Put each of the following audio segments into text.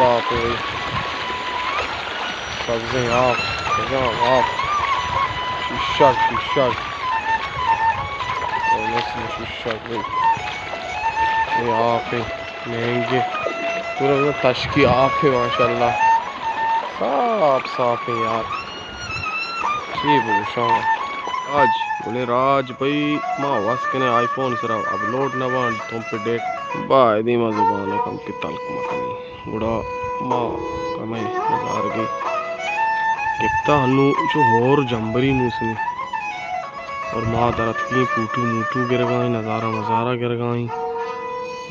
آپ ہے بھائی، سبزیں آپ، کجام آپ، شیشگ، شیشگ، اور نسل شیشگ بھائی، یہ آپ ہے، مہنگے، پورا تشکی آپ ہے ماشاءاللہ، صاف صاف ہے یار، چی بگوشاں۔ راج، بولے راج بھائی، ما وس کنے آئی فون سرا اپلوڈ نہ بان، تم پہ ڈیٹ۔ با دیما زبان کم کہ تلک مکنی۔ گڑا ما کمے نظارگے گپتا، ہنو چو ہور جمبری موسمی اور ما درتکیں پوٹو موٹو گرگائیں، نظارہ مزارہ گرگائیں۔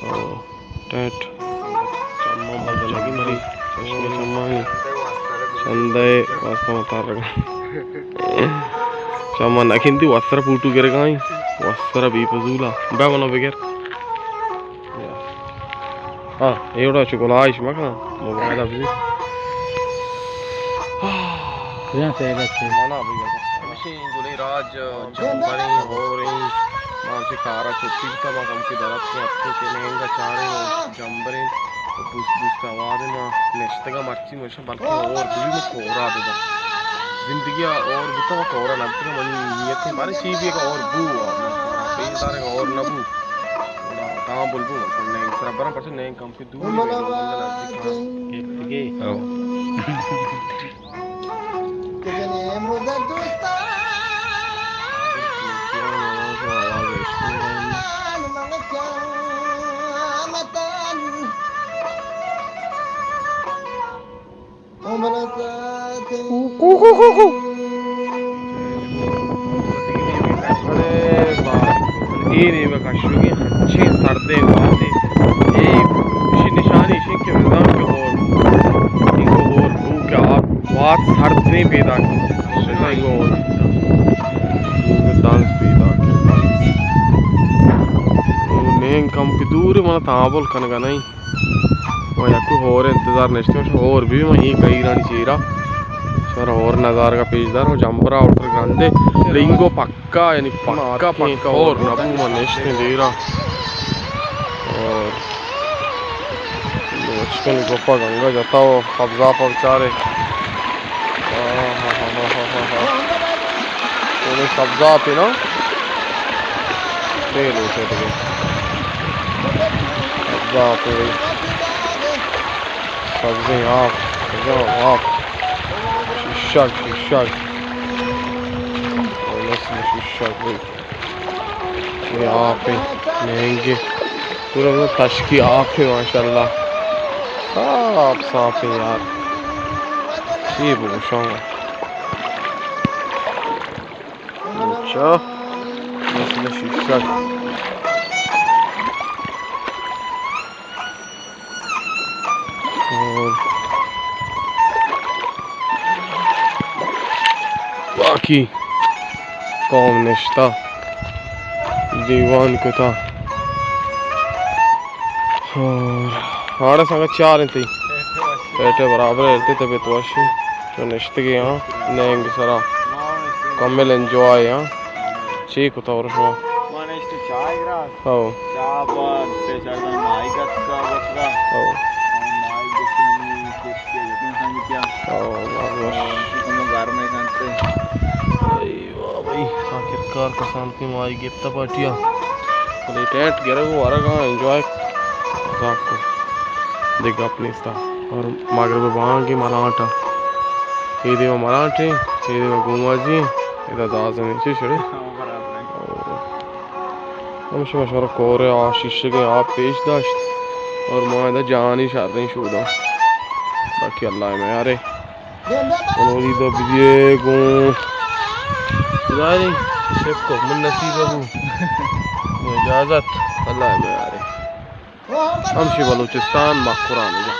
اور ٹیٹ چماں بند لگی مری، چشمے چمانی چندے واسطہ متارگا۔ چماں نکندی وسر پوٹو گرگائیں، وسر بی فضولا۔ بیا بنا بگر۔ ہاں، ایوڑا چو گلائش مکن، موبائل ابزی۔ کجا سے بچے؟ منا بگر۔ ہمشی گلے راج جمبریں، ہوریں، ما ہمشی کارا چٹی بتا، ما کم کی درت کے اپنے کے نینگا چاریں جمبریں، بوست بوست آوازیں، ما نشتگا مرچی مش بلکیں ہور بی، من کورا بباں۔ زندگی ءَ ہور بوتاں، من کورا نہ بوتاں، منی نیت ایں بارے چی بی اگاں ہور بو، من کورا پیش دارے اگاں ہور نہ بو، تاں بل بو، من نینگ سرا براں، پرچہ نینگ کم کہ دور بی، من نزدیک آں۔ او۔ اے نیمہ کشوگی ہنچیں سردیں گواتے۔ اے ایشی نشانی ایشی کہ بزاں کہ ہور، اینگو ہور بو کہ آپ وات سردیں پیدا کی۔ بزاں اینگو ہور دانس پیدا کی۔ نینگ کم کہ دور من تابل کنگا نہیں۔ ما یکو ہور انتظار نشتیں، ہور بی ما اے کئیرانی چیرا۔ شمارا ہور نظارگا پیش دار، جمبرا اوٹر گرندے، لینگو پکا، یعنی پکا، پکا ہور نبو، ما نشتیں دیرا۔ اور بچکن گپا گنگا جتا و سبزا پر چارے۔ آہا۔ اے سبزا پہ نا۔ تیل ہوتے تھے۔ سبزا پہ۔ سبزیں آپ۔ سبزیں آپ۔ شیشگ، شیشگ۔ اور نسل شیشگ بھائی۔ یہ آپ ہے، مہنگے۔ پورا تشکی آپ ہے ماشاءاللہ۔ صاف صاف ہے یار۔ چی بگوشاں۔ اچھا۔ نسل شیشگ۔ اور باقی قوم نشتہ دیوان کتا۔ اور آڑا سنگت چار انتی۔ پیٹے برابر ہے، طبیعت وشی۔ تو نشتگی ہاں، نینگ سرا۔ کمل انجوائے ہاں۔ چی کتا اور شما؟ ما نشتیں چائے گراس۔ ہو۔ چاہ بعد سے چار دن مائی گت کا بکرا۔ ہو۔ ہم مائی گتنی کس کے گتن سمجھ کیا۔ ہو، بس، بس۔ ہم گھر میں کنتے۔ اے واہ بھائی، آخر کار کسان کی مائی گپتا پارٹیا۔ بلے ٹینٹ گرگ ورگا انجوائے۔ مذاق کو۔ دگہ اپنی استا۔ اور مغرب بانگی ملانٹا۔ اے دیما ملانٹے، اے دیما گومازی، ادا دازنے چی شڑے۔ ہاں، برابر ہے۔ اور ہم شما شمارا کور ءَ آ شیشگیں آپ پیش داشت اور ما ادا جانی شریں شوداں۔ باقی اللہ ءِ میارے۔ انوری دا بجے گوں خدای شپ کو من نصیب بو۔ اجازت، اللہ ءِ میارے۔ ہمشی بلوچستان مکران جا۔